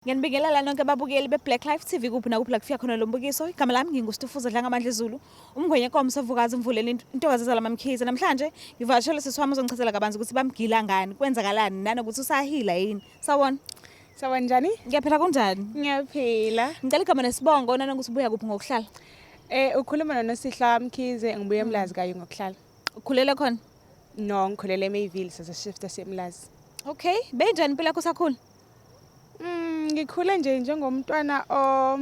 Ngiyanibingelela nonke ababukeli be-Black Life TV kuphi nakuphi la kufika khona lo mbukiso. Igama lami nginguStufuza Dlangamandla Zulu, umngwenye komo sovukazi umvuleni intokazi ezala mamkhize. Namhlanje ngivakashele sisi wami uzongichazela kabanzi ukuthi bamgila ngani, kwenzakalani nanokuthi usahila yini. Sawona. Sawona njani? Ngiyaphila kunjani? Ngiyaphila. Ngicela igama nesibongo nanokuthi ubuya kuphi ngokuhlala. Ukhuluma noNosihla Mkhize ngibuya eMlazi kayo ngokuhlala. Ukhulele khona? No, ngikhulele eMayville sase shifta siyeMlazi. Okay, benjani impilo yakho usakhula? Ngikhule nje njengomntwana o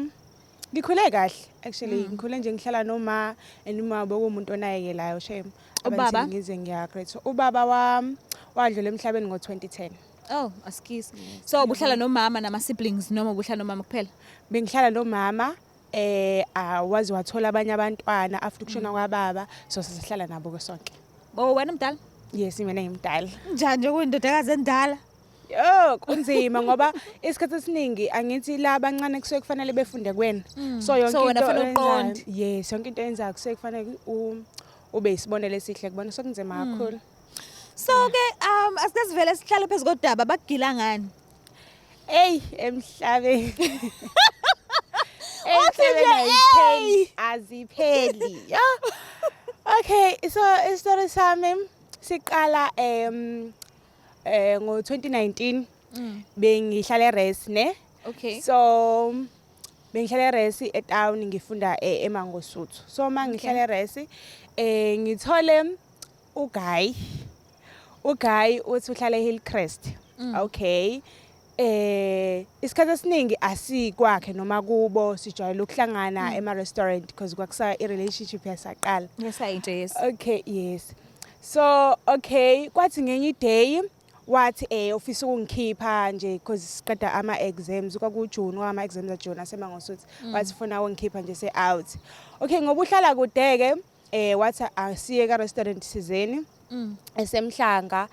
ngikhule kahle actually. Ngikhule nje ngihlala noma and uma bekuwumuntu onakekelayo shame. Ubaba? Ngize ngiya grade 2. Ubaba wami wadlula emhlabeni ngo-2010. Oh, askies. So ubuhlala nomama nama siblings noma ubuhlala nomama kuphela? Bengihlala nomama waze wathola abanye abantwana after ukushona kwababa, so sasihlala nabo ke sonke. Oh, wena umdala? Yes, mina ngimdala. Njani nje kuyindodakazi endala? Yo, kunzima ngoba isikhathi esiningi angithi la abancane kusuke kufanele befunde kuwena. So yonke So wena into fanele oyenzayo- uqonde. Yes, yonke into oyenzayo kusuke kufanele ube isibonelo esihle kubona, so kunzima kakhulu. So ke asike sivele sihlale phezu kodaba, bakugila ngani? Ey, emhlabeni. Uthi nje, Emhlabeni "Ey!" azipheli. Yo. Okay, so isitori sami siqala ngo 2019. Bengihlala eRes ne. So bengihlala eRes etown ngifunda eMangosuthu. So mangihlala eRes ngithole uguy. Uguy uthi uhlala eHillcrest. Okay. Isikhathi esiningi asikwakhe noma kubo, sijwayele ukuhlangana ema restaurant because kwakusa i relationship yasaqala. Yesayintshe, yes. Okay, yes. So okay, kwathi ngenye day wathi ufisa ukungikhipha nje because siqeda ama exams, kwaku June, kwama exams a June aseMangosuthu. Wathi ufuna ukungikhipha nje se out. Okay, ngoba uhlala kude ke wathi asiye ka restaurant sizeni esemhlanga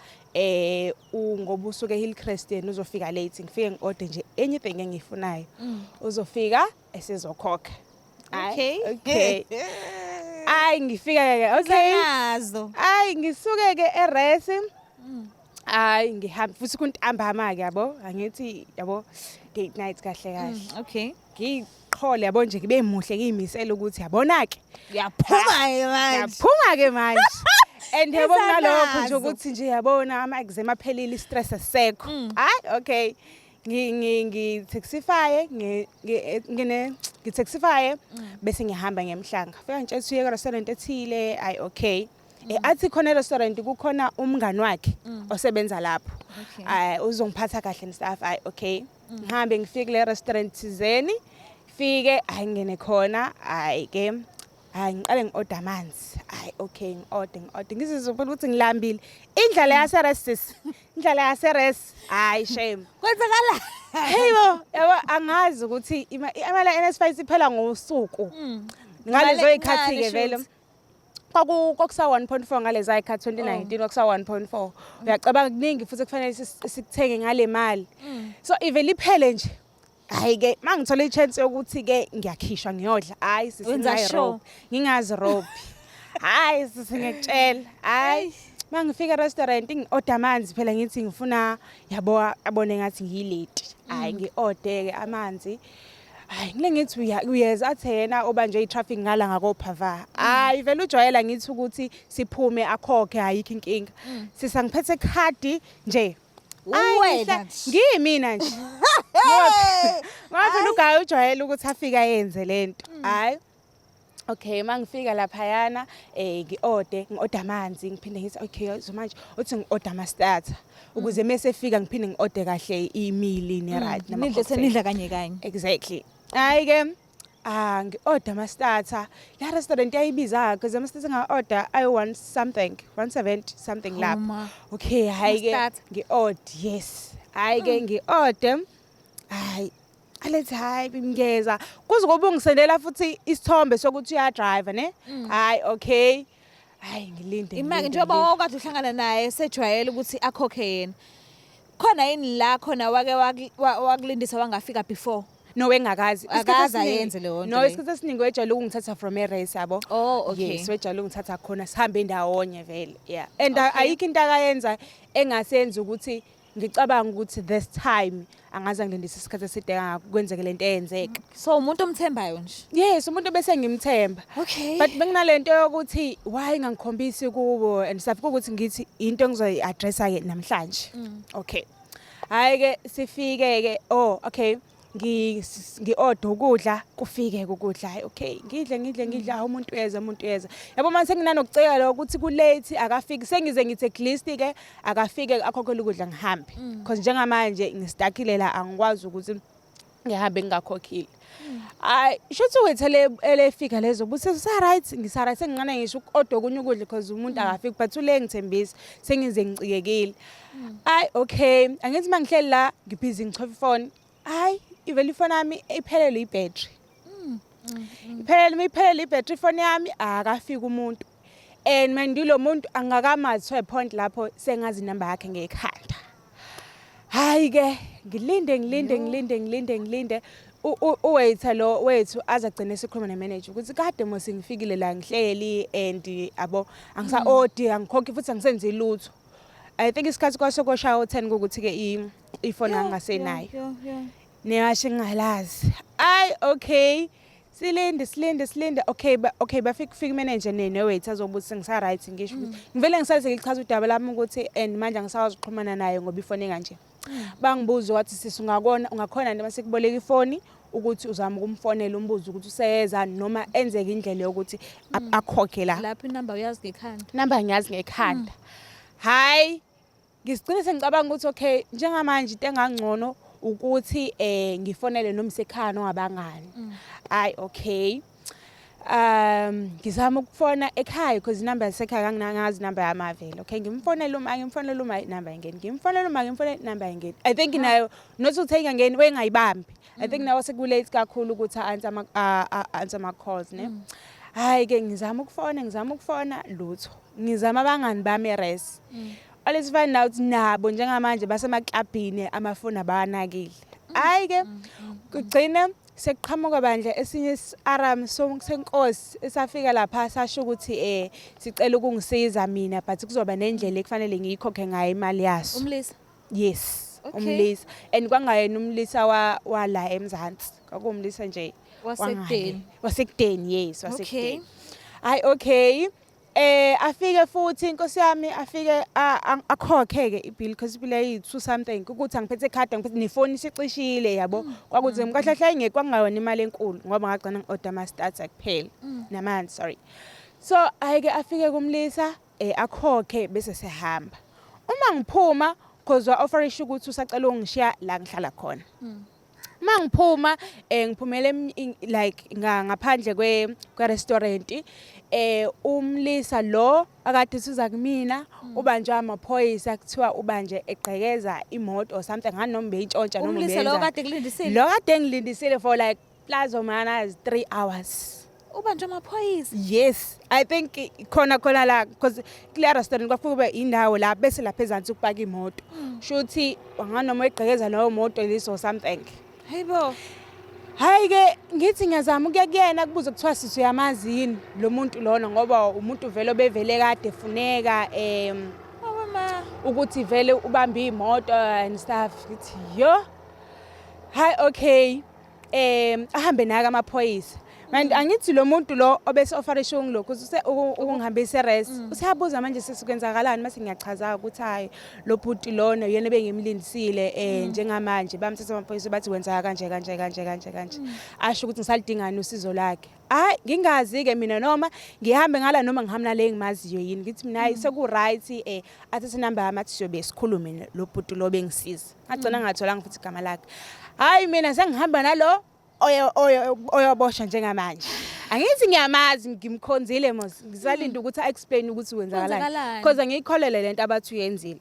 ngoba usuke eHillcrest, yena uzofika late, ngifike ngiorder nje anything engiyifunayo, uzofika esezokhokha. Hhayi, okay, ayi ngifika ke, okay. Nazo. Ayi ngisuke ke eRes, hayi ngihambe futhi kuntambama ke yabo, angithi yabo date night kahle kahle. Ngiqhole yabo nje ngibe muhle ngiyimisela ukuthi yabona ke Uyaphuma ke manje. Ngiyaphuma ke manje and yabo kunalokho nje Isanazo. Ukuthi nje yabona ama exam aphelile, stress asekho. Hayi okay, ngi ngi ngi-taxify ngi ngine ngi-taxify bese ngihamba ngemhlanga, fika ngitshela uye ka-restaurant ethile. Ayi okay, athi khona e-restaurant kukhona umngani wakhe osebenza lapho. Ay uzongiphatha kahle and stuff. Ayi okay, ngihambe ngifike kule restaurant thizeni, fike ayi ngene khona, ayi ke hayi ngiqale ngi-order amanzi. Hayi okay, ngi-order ngi-order ngizizwe phela ukuthi ngilambile, indlala yaseres sis, indlala yaseres, hayi shame. Kwenzakala? Hey bo, yabo angazi ukuthi imali ya-NSFAS iphela ngosuku ngalezo Imali y'khathi-ke encane vele. shuthi. Kwakusa 1.4 ngaleza y'khathi, 2019 kwakusa 1.4. Uyacabanga kuningi futhi kufanele sikuthenge ngale mali, so ivele iphele nje. Hayi-ke uma ngithole i-chance yokuthi-ke ngiyakhishwa ngiyodla, hhayi sisi, Wenza ngingayi-rob, ngingazi-robi, hhayi sisi, ngiyakutshela. Hhayi uma ngifika e-restaurant ngi-order amanzi phela, ngithi ngifuna yabo abone ngathi ngiyileti. Hhayi ngi-order-ke amanzi, hayi ngile ngithi uyeza, athi yena obanjwe i-traffic ngala ngakophava. Hhayi vele ujwayela ngithi ukuthi siphume akhokhe, ayikho inkinga. Sisa ngiphethe khadi nje. Ayi, Uwena nje. Ngiyimina nje ngoba phela uguy ujwayele ukuthi afike ayenze lento. Hhayi okay, uma ngifika laphayana ngi-order ngi-order amanzi, ngiphinde ngithi okay, so manje uthi ngi-order ama-starter ukuze mese efika ngiphinde ngi-order kahle i-meal ne-right. Nidle senidla kanye kanye. Exactly. Hayi-ke ah ngi-order ama-starter, la restaurant yayibiza because ama-starter nga-order ayi-one something, 170 something lapho. Ma. Okay, hhayi-ke Ama-starter. ngi-order, yes, hhayi-ke ngi-order, hhayi alethi hayi ngiyeza kuze kube ungisendela futhi isithombe sokuthi uya-drive ne. Hayi okay, hayi ngilinde, Imake ngilinde, njengoba ngilinde. wawukade uhlangana naye sejwayele ukuthi akhokhe yena. Khona yini la khona wake wakulindisa wangafika before? No, engakazi. Isikhathi Akaze esiningi- ayenze leyo nto No, leyo. isikhathi esiningi wejwayele ukungithatha from eRes yabo. Oh, okay. Yes, wejwayele ukungithatha khona sihambe ndawonye vele, yeah, and Okay. ayikho into akayenza engasenza ukuthi Ngicabanga ukuthi this time angaze angilindise isikhathi eside kangaka kwenzeke lento eyenzeka. So umuntu omthembayo nje. Yes, umuntu bese ngimthemba. But benginalento yokuthi why ngangikhombisi kubo and stuff, ukuthi ngithi into engizoyi-addressa ke namhlanje. Okay. Hayi ke, sifike ke, oh okay, ngi-order ukudla, kufike ukudla. Hayi okay, ngidle ngidle ngidle, hawu, umuntu uyeza, umuntu uyeza. Yabo, manje senginanokuceka lo ukuthi ku-late, akafiki. Sengize ngithi at least ke akafike akhokhele ukudla ngihambe. Because njengamanje ngi-stuckile la, angikwazi ukuthi ngihambe ngingakhokhile. Hayi, shuthi wethele elefika lezo buthi sa-right, ngisa-right, senginqane ngisho uku-order okunye ukudla because umuntu akafiki, but ule ngithembisa, sengize ngicikekile. Hayi okay, angithi mangihleli la ngibhizi ngichofa ifoni. Hayi, ivele ifoni yami iphelele ibhetri. Iphelele, iphelele ibhetri ifoni yami, akafiki umuntu. And manje lo muntu angakamazi to a point lapho sengazi inamba yakhe ngekhanda. Hayi ke, ngilinde ngilinde ngilinde ngilinde ngilinde, uwaiter lo wethu aze agcine esikhuluma nemanager ukuthi kade mos ngifikile la, ngihleli and abo angisa-order, angikhokhi futhi angisenzi lutho. I think isikhathi kwase koshaya u-10 kukuthi ke ifoni angasenayo. Yo, yo. Newashe ngingalazi. Ay okay. Silinde silinde silinde, okay ba, okay, bafika kufika imanager ne newaiter azobuza ngisa right, ngisho ukuthi ngivele ngisale ngichaza udaba lami ukuthi and manje angisakwazi ukuxhumana naye ngoba ifoni kanje. Bangibuza wathi, sisi, ungakona ungakhona nje masikuboleka ifoni ukuthi uzama ukumfonela umbuzo ukuthi useyeza noma enzeke indlela yokuthi akhokhe la. Lapho inamba uyazi ngekhanda. Namba ngiyazi ngekhanda. Hayi, ngisigcine sengicabanga ukuthi okay, njengamanje into engangcono ukuthi ngifonele noma isekhaya noma abangani. Hayi okay, ngizama ukufona ekhaya because inamba yasekhaya kanginangazi inamba yamavele. Okay, ngimfonele uma ngimfonele, uma inamba ingeni, ngimfonele uma ngimfonele, inamba ingeni. I think nayo not ukuthi ingangeni, wengayibambi. I think nawo seku-late kakhulu ukuthi answer ama answer ama calls ne. Hayi ke, ngizama ukufona, ngizama ukufona, lutho. Ngizama abangani bami e-res, let's find out nabo njengamanje basemaklabhini, amafoni abawanakile. Hayi ke, kugcine sekuqhamuka bandla esinye is-aram senkosi esafika lapha, sasho ukuthi sicela ukungisiza mina, but kuzoba nendlela ekufanele ngiyikhokhe ngayo imali yaso. Umlisa. Yes. Umlisa, and kwangayena umlisa wa wala eMzansi, kwakuwumlisa nje wasekudeni. Wasekudeni, yes, wasekudeni. Hayi okay, afike futhi inkosi yami, afike akhokhe ke ibill because ibill yayi 2 something, ukuthi angiphethe ikhadi, angiphethe nefoni isicishile, yabo. Kwakuthi kahle hle ngeke kwangayona imali enkulu ngoba ngagcina ngi-order ama starter kuphela namanzi, sorry. So ayike afike kumlisa, akhokhe bese sehamba. Uma ngiphuma, cause wa offerisha ukuthi usacela ungishiya la ngihlala khona. Uma ngiphuma, ngiphumele like ngaphandle kwe restaurant, umlisa lo akade siza kumina ubanjwe amaphoyisa, kuthiwa ubanje egqekeza imoto or something, ngani noma beyintshontsha noma Umlisa lo beyenzani. kade kulindisile. Lo kade ngilindisile for like plus or minus 3 hours. Ubanjwe amaphoyisa. Yes, I think khona khona la, because kule restaurant kwafika kube indawo la bese lapha ezansi ukupaka imoto, shuthi wanganoma egqekeza leyo moto leso or something. Hayibo. Hayi ke, ngithi ngiyazama ukuya kuyena kubuze, kuthiwa sisi, uyamazi yini lo muntu lona, ngoba umuntu vele obevele kade efuneka Awe ma. Ukuthi vele ubambe imoto and stuff. Ngithi yo, hayi okay, ahambe naka amaphoyisa manje. Angithi lo muntu lo obese offerisha ungilokhu ukungihambisa e-res, useyabuza manje, sesikwenzakalani? Mase ngiyachaza ukuthi hayi, lo bhuti lona uyena bengimlindisile, njengamanje bamthatha amaphoyisa, bathi wenzaka kanje kanje kanje kanje kanje. Asho ukuthi ngisalidingani usizo lakhe. Hayi, ngingazi-ke mina noma ngihambe ngala noma ngihambe nale engimaziyo yini. Ngithi mina hayi, seku-right, athathe inamba yami, athi siyobe sikhulume lo bhuti lo bengisiza. Ngagcina ngingatholanga futhi igama lakhe. Hhayi, mina sengihamba nalo oyoboshwa njengamanje. Angithi ngiyamazi, ngimkhonzile mos, ngisalinda ukuthi a-explain ukuthi kwenzakalani. Kwenzakalani. Because angiyikholele lento abathi uyenzile.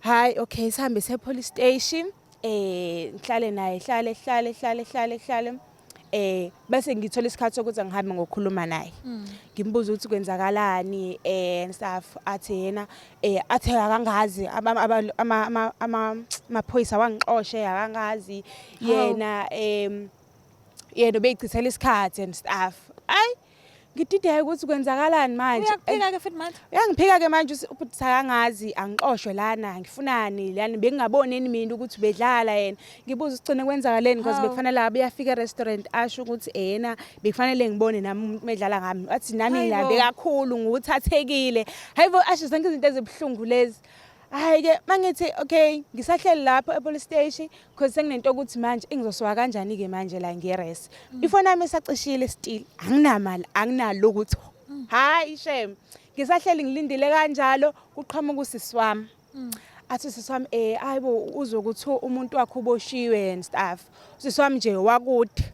Hayi okay, sihambe se police station, ngihlale naye, hlale hlale hlale hlale hlale, bese ngithola isikhathi sokuthi ngihambe ngokukhuluma naye, ngimbuza ukuthi kwenzakalani and stuff. Athi yena athi akangazi, amaphoyisa wangixoshe, akangazi yena, yena ubeyichithela isikhathi and stuff. Ayi. Ngidideke ukuthi kwenzakalani manje. Uyakuphika ke futhi manje. Uyangiphika ke manje ubhuti akangazi angixoshwe lana ngifunani lana bengingaboni yini mina ukuthi ubedlala yena. Ngibuza usigcine kwenzakaleni because Hawu. bekufanele abe uyafika e-restaurant asho ukuthi yena bekufanele ngibone nami umuntu medlala ngami. Wathi nami Hayibo. ngilambe kakhulu nguthathekile. Hayibo asho zonke izinto ezibuhlungu lezi. Hayi ke mangithi okay ngisahleli lapho e-police station because senginento ukuthi manje engizosuka kanjani ke manje la ngiye-res. Ifoni yami isacishile still anginamali anginalo ukuthi hayi shame. Ngisahleli ngilindile kanjalo kuqhamuka usisi wami. Athi usisi wami hayibo uzwe ukuthi umuntu wakhe uboshiwe and stuff. Usisi wami nje wakude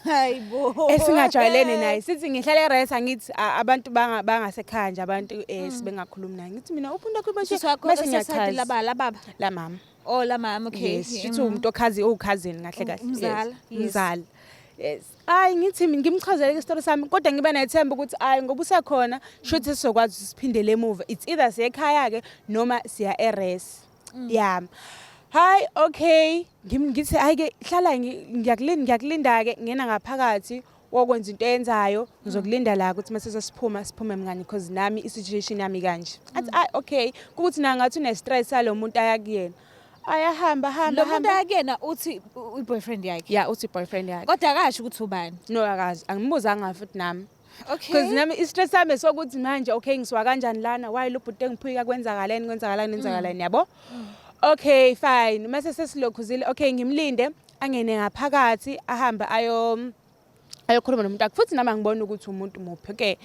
Hayibo. Esingajwayelene naye. Sithi ngihlale e-res angithi abantu bangasekhaya nje abantu sibengakhulumi naye. Ngithi mina umuntu wakhe uboshiwe Usisi wakho mase osesayidi ngiyachaza. laba la baba. La mama. Oh la mama okay. Yes, shuthi umuntu okhazi uwukhazini kahle kahle. Umzala, Yes, yes. Umzala. Yes. Hayi ngithi mina ngimchazele ke isitori sami kodwa ngiba nethemba ukuthi hayi ngoba usekhona shuthi sizokwazi ukuthi siphindele emuva. It's either siya ekhaya ke noma siya e-res. Yeah. Hayi okay, ngithi hayi ke hlala ngiyakulinda ngiyakulinda ke ngena ngaphakathi wokwenza into eyenzayo ngizokulinda la ukuthi mase sesiphuma siphume mngani because nami i-situation yami kanje. Athi hayi okay, kukuthi na ngathi une stress salo muntu aya kuyena. Ayahamba hamba Lo muntu hamba. akuyena uthi i-boyfriend yakhe. Yeah, uthi boyfriend yakhe. Kodwa akasho ukuthi ubani. No akazi, angimuzanga futhi nami. Okay. Because nami i-stress sami sokuthi manje okay ngisuka kanjani lana why lo bhuti engiphika kwenzakaleni kwenzakalani kwenzakalani yabo. Okay fine mase sesilokhuzile okay ngimlinde angene ngaphakathi ahambe ayokhuluma nomuntu wakhe futhi nami angibona ukuthi umuntu muphi ke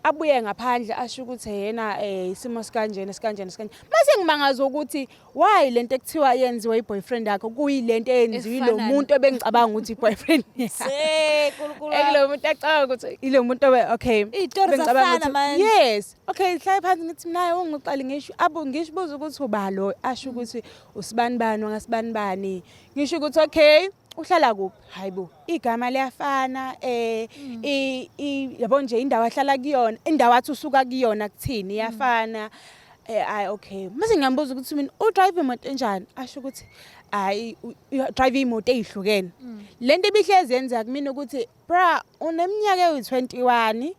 abuye ngaphandle asho ukuthi yena isimo sikanjena sikanjena sikanjena mase ngimangaza ukuthi why lento ekuthiwa yenziwe i-boyfriend yakho kuyilento eyenziwe ilo Efana muntu ebengicabanga ukuthi i-boyfriend yakhe. Se nkulunkulu. Ekulo muntu acabanga ukuthi ilo muntu obe okay Iy'tori bengicabanga zafana ukuthi- manje. Yes okay hlale phansi ngithi naye ungixoxele ngisho abu ngisho ukuthi uba lo asho ukuthi usibani bani wangasibani bani ngisho ukuthi okay uhlala kuphi hayibo igama liyafana yabo nje indawo ahlala kuyona indawo athi usuka kuyona kuthini iyafana hayi okay mase ngiyambuza ukuthi mina u-drive imoto enjani asho ukuthi hayi drive imoto ezihlukene lento ibihlezi yenza kumina ukuthi bra uneminyaka ewu21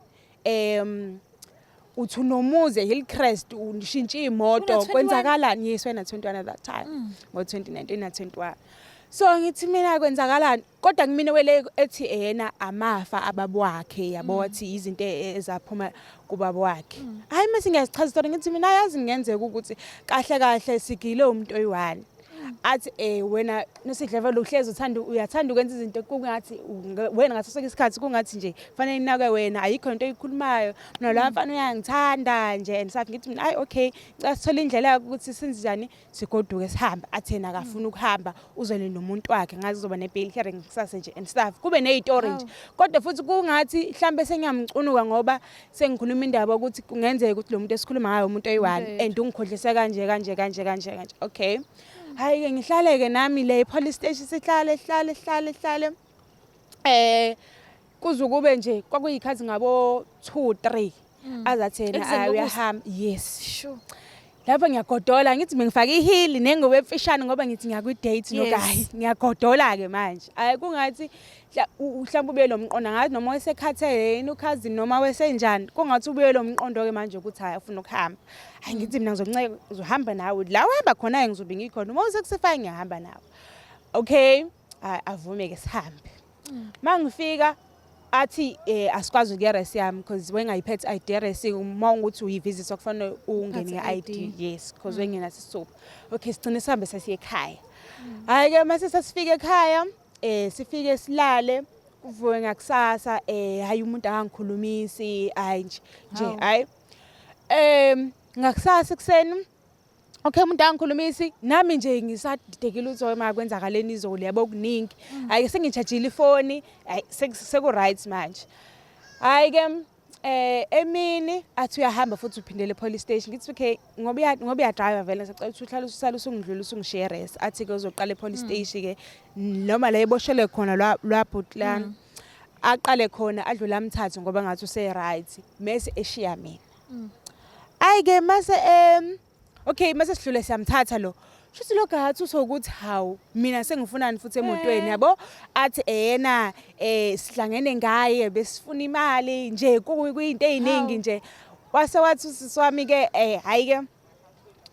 uthi unomuzi eHillcrest ushintsha imoto Una 21? kwenzakalani yes wena 21 at that time ngo 2019 na 21 so ngithi mina kwenzakalani kodwa kumina wele ethi yena amafa ababa wakhe yabo wathi izinto ezaphuma kubaba wakhe hayi mase ngiyazichaza story ngithi mina yazi ngenzeka ukuthi kahle kahle sigile umuntu oyi-one athi wena nosidlevelo uhlezi uthanda uyathanda ukwenza izinto kungathi wena ngaso sonke isikhathi kungathi nje fanele inakwe wena ayikho into oyikhulumayo mina lo mfana uyangithanda nje and sathi ngithi mina hayi okay ngicela sithole indlela yokuthi senze njani sigoduke sihambe athi yena akafuni ukuhamba uzele nomuntu wakhe ngazi kuzoba ne-bail hearing kusasa nje and stuff kube ney'tori nje kodwa futhi kungathi mhlambe sengiyamcunuka ngoba sengikhuluma indaba ukuthi kungenzeka ukuthi lo muntu esikhuluma ngayo umuntu oyi-one Yedwa. and ungikhohlise kanje kanje kanje kanje kanje okay hayi-ke ngihlale-ke nami le police station sihlale hlale hlale hlale kuze kube nje kwakuyikhathi ngabo 2 3 azathi yena Ekuseni "Ayi, kokusa?" uyahamba yes Sure. lapho ngiyagodola ngithi bengifake ihili nengubo emfishane ngoba ngithi ngiyakwi-date Yes. nogayi ngiyagodola-ke manje hayi kungathi mhlawumbe ubuye lo mqondo ngathi noma wesekhathele yini ukhazini noma wesenjani kungathi ubuye lo mqondo-ke manje ukuthi hhayi ufuna ukuhamba hhayi ngithi mina ngizokunceka ngizohamba nawe la uhamba khona-ke ngizobe ngikhona uma usekusefake ngiyahamba nawe okay hhayi avume-ke sihambe uma ngifika athi asikwazi ukuya res yami because wengayiphethe ID res uma ungukuthi uyivisit kufanele ungene Uphathe nge-ID ID. yes because wengenaso isithupha okay sigcine sihambe sesiye ekhaya hhayi ke mase sesifika ekhaya sifike silale kuvuke ngakusasa hayi umuntu akangikhulumisi hayi nje nje Hawu. hayi ngakusasa ekuseni okay umuntu angikhulumisi nami nje ngisadidekile ukuthi ma kwenzakaleni izolo yabo kuningi hayi sengijajile ifoni hayi seku right manje hayi ke emini athi uyahamba futhi uphindele police station ngithi okay ngoba uya drive vele sacela ukuthi uhlale usale usungidlula usungishiye res athi ke uzoqala e-police station ke noma la eboshele khona lwa bhuti lana aqale khona adlule amthathe ngoba ngathi use right mase eshiya mina Ayi ke mase okay mase sidlule siyamthatha lo. Shuthi lo gathi usokuthi hawu, mina sengifunani futhi emotweni, yabo? Athi eyena sihlangene ngaye, besifuna imali nje, kuyinto eziningi nje. Wase wathi usisi wami ke, hayi ke,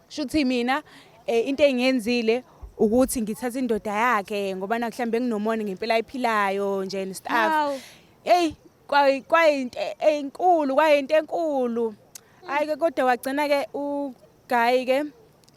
shuthi mina into engiyenzile ukuthi ngithathe indoda yakhe, ngoba na mhlambe nginomona ngempela ayiphilayo nje and stuff. Hey, kwayinto enkulu, kwayinto enkulu. Hayi ke, kodwa wagcina ke uguy ke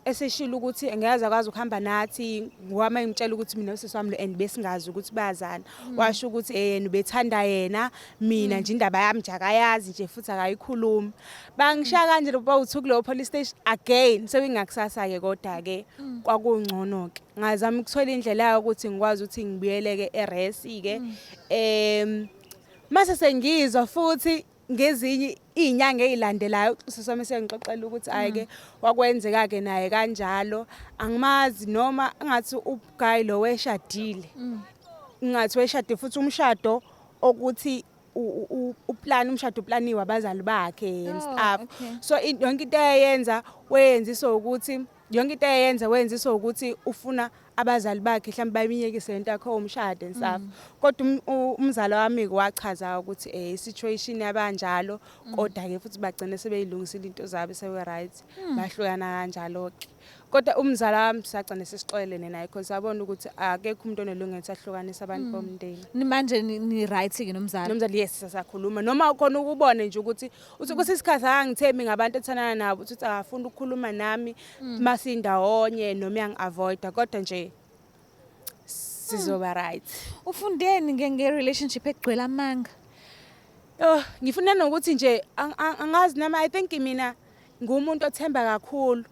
eseshilo ukuthi angeke akwazi ukuhamba nathi, ngoba ngimtshela ukuthi mina usisi wami lo and besingazi ukuthi bayazana. Washo ukuthi yena ubethanda yena, mina nje indaba yami nje akayazi nje futhi akayikhulumi. Bangishaya kanje bawu-two kuleyo police station again, sekuyingakusasa ke, kodwa ke kwakungcono ke. Ngazama ukuthola indlela yokuthi ngikwazi ukuthi ngibuyeleke e-res ke. Mase sengizwa futhi ngezinye iy'nyanga ey'landelayo usisi wami sengixoxela ukuthi hhayi-ke wakwenzeka-ke naye kanjalo. Angimazi noma engathi uguy lo weshadile, ngathi weshade futhi umshado okuthi uplan, umshado uplaniwe abazali bakhe and stuff. So yonke into ayenza weyenziswa ukuthi, yonke into ayenza wenziswa ukuthi ufuna abazali bakhe mhlawumbe bayimiyekise lento yakho umshado and stuff. Kodwa umzala wami wachaza ukuthi i-situation yabanjalo, kodwa ke futhi bagcine sebeyilungisile into zabo, sebe right, bahlukana kanjalo ke. Kodwa umzala wami sagcine sesixolelene naye, because sabona ukuthi akekho umuntu onelungelo ukuthi ahlukanise abantu bomndeni. Manje ni right ke nomzala? Nomzali, yes, sasakhuluma, noma khona ukubone nje ukuthi uthi kwesinye isikhathi akangithembi ngabantu ethandana nabo, uthi akafuni ukukhuluma nami masindawonye noma uyangi-avoida, kodwa nje sizoba right. Ufundeni nge-relationship egcwele amanga? Oh, ngifuna nokuthi nje angazi nami, I think mina ngumuntu othemba kakhulu,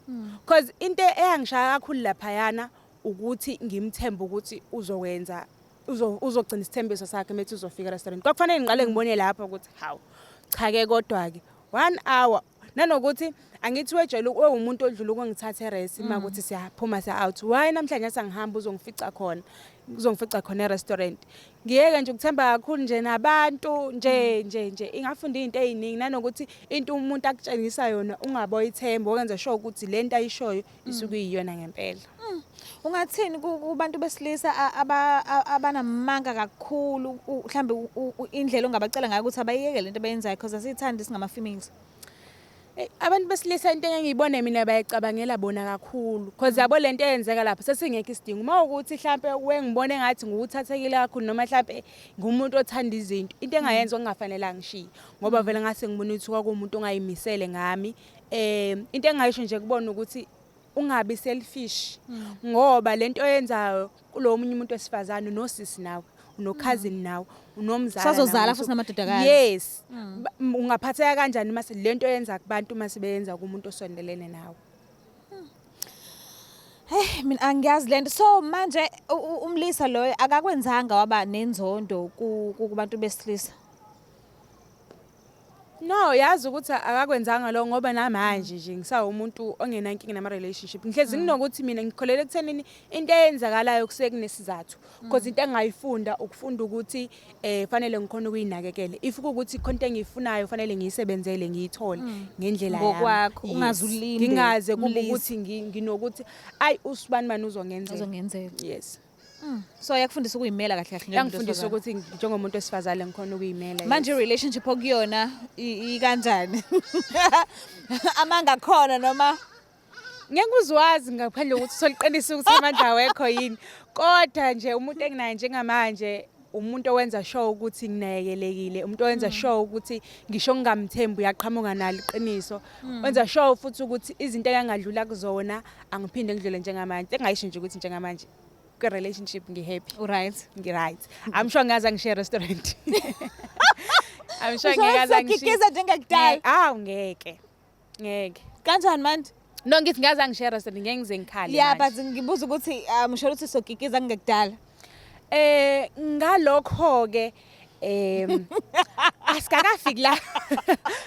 because into eyangishaya kakhulu laphayana ukuthi ngimthembe ukuthi uzokwenza, uzogcina isithembiso sakhe methi uzofika restaurant. Kwakufanele ngiqale ngibone lapho ukuthi hawu cha ke, kodwa ke 1 hour, nanokuthi angithi wejwayele umuntu odlula ukungithatha e-res uma ukuthi siyaphuma siya out, why namhlanje sangihamba uzongifica khona, uzongifica khona e-restaurant? Ngiyeke nje ukuthemba kakhulu nje nabantu nje nje nje ingafunda izinto eziningi, nanokuthi into umuntu akutshengisa yona ungaboyithemba, okwenza sure ukuthi lento ayishoyo isuke iyiyona ngempela. Ungathini kubantu besilisa abanamanga kakhulu, mhlambe indlela ongabacela ngayo ukuthi abayiyeke lento abayenzayo, because asiyithandi singama females? Abantu besilisa, into engiyibone mina, bayicabangela bona kakhulu, because yabo lento eyenzeka lapha sesingekho isidingo. Uma ukuthi mhlambe wengibone ngathi nguthathekile kakhulu noma mhlambe ngumuntu othanda izinto, into engayenza okungafanelanga ngishiye, ngoba vele ngase ngibona ukuthi kwakuwumuntu ongayimisele ngami. Into engayisho nje kubona ukuthi ungabi selfish, ngoba lento oyenzayo kulo munye umuntu wesifazane, unosisi nawe, uno-cousin nawe, unomzala. Usazozala nawe. Futhi namadodakazi. Yes. Ungaphatheka kanjani mase lento oyenza kubantu mase beyenza kumuntu osondelene nawe? Hey, mina angiyazi lento. So manje umlisa loyo akakwenzanga waba nenzondo kubantu besilisa? No, yazi ukuthi akakwenzanga lo, ngoba namanje nje ngisawumuntu ongenankinga nama relationship. Ngihlezi nginokuthi mina ngikholelwa ekuthenini into eyenzakalayo kusuke kunesizathu. Because into engayifunda ukufunda ukuthi fanele ngikhona ukuyinakekela. If kuwukuthi khona into engiyifunayo, fanele ngiyisebenzele, ngiyithole ngendlela yami. Ngokwakho, Yes. ungaze ulinde Ngingaze kube umlisa. ukuthi nginokuthi ayi usibani bani uzongenzela. Uzongenzela. Yes. So yakufundisa ukuyimela kahle kahle njengomuntu Yangifundisa wesifazane. ukuthi njengomuntu wesifazane ngikhona ukuyimela. Manje Yes. relationship okuyona ikanjani? Amanga khona noma? Ngeke uzwazi ngaphandle kokuthi uthole iqiniso ukuthi amandla awekho yini. Kodwa nje umuntu enginaye njengamanje umuntu owenza sure ukuthi nginakekelekile, umuntu owenza sure ukuthi ngisho ngingamthembi uyaqhamuka nalo iqiniso. Wenza sure futhi ukuthi izinto engangadlula kuzona angiphinde ngidlule njengamanje. Engayisho nje ukuthi njengamanje kwi-relationship ngi-happy. Right. Ngi-right. I'm sure ngaze ngishiye restaurant. I'm sure ngeke aze angishiye. Usokikiza njengakudala? Awu, ngeke. Ngeke. Kanjani manje? No, ngithi ngaze angishiye restaurant, ngeke ngize ngikhale Yeah, manje. but ngibuza ukuthi usho ukuthi sokikiza kungekudala. Ngalokho ke asikakafiki la,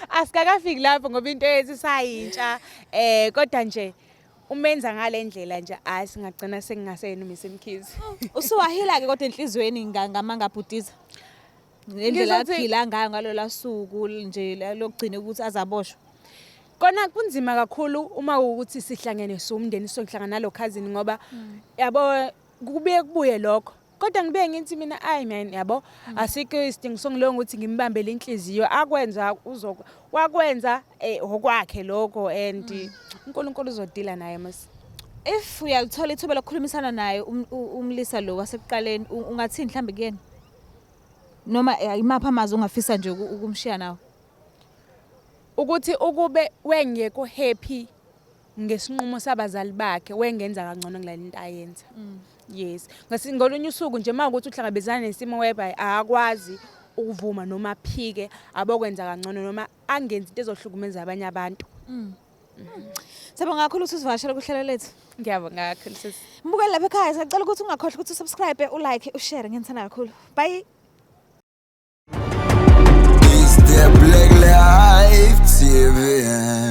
asikakafiki lapho, ngoba into yethu isayintsha, kodwa nje umenza ngale ndlela nje, hayi, singagcina sengingaseyena uMiss Mkhize. Usuwahila ke kodwa enhlizweni ngamanga abhutiza? Ngendlela Ngizothi- aphila ngayo ngalola suku nje lokugcina ukuthi azaboshwe. Kona kunzima kakhulu uma ukuthi sihlangene siwumndeni, sizohlangana nalo cousin, ngoba yabo kubuye kubuye lokho. Kodwa ngibuye ngithi mina, ayi man, yabo, asikho isidingo songilonga ukuthi ngimbambele inhliziyo. Akwenza uzok wakwenza okwakhe lokho, and uNkulunkulu uzodila naye mos. If uyalithola ithuba lokukhulumisana naye umlisa lo wasekuqaleni, ungathini mhlambe kuyena, noma imaphi amazwi ongafisa nje ukumshiya nawo? Ukuthi ukube wengekho happy ngesinqumo sabazali bakhe, wengenza kangcono kulale into ayenza. Yes, ngolunye usuku nje uma ukuthi uhlangabezana nesimo whereby akakwazi ukuvuma noma aphike, abokwenza kangcono noma angenzi into ezohlukumeza abanye abantu. Siyabonga kakhulu ukuthi usivakashele kuhlelo lethu. Ngiyabonga kakhulu, sisi. Mbukeli lapha ekhaya, siyacela ukuthi ungakhohlwa ukuthi usubscribe, ulike, ushare. Ngiyani kakhulu. Bye. It's the Black Life TV.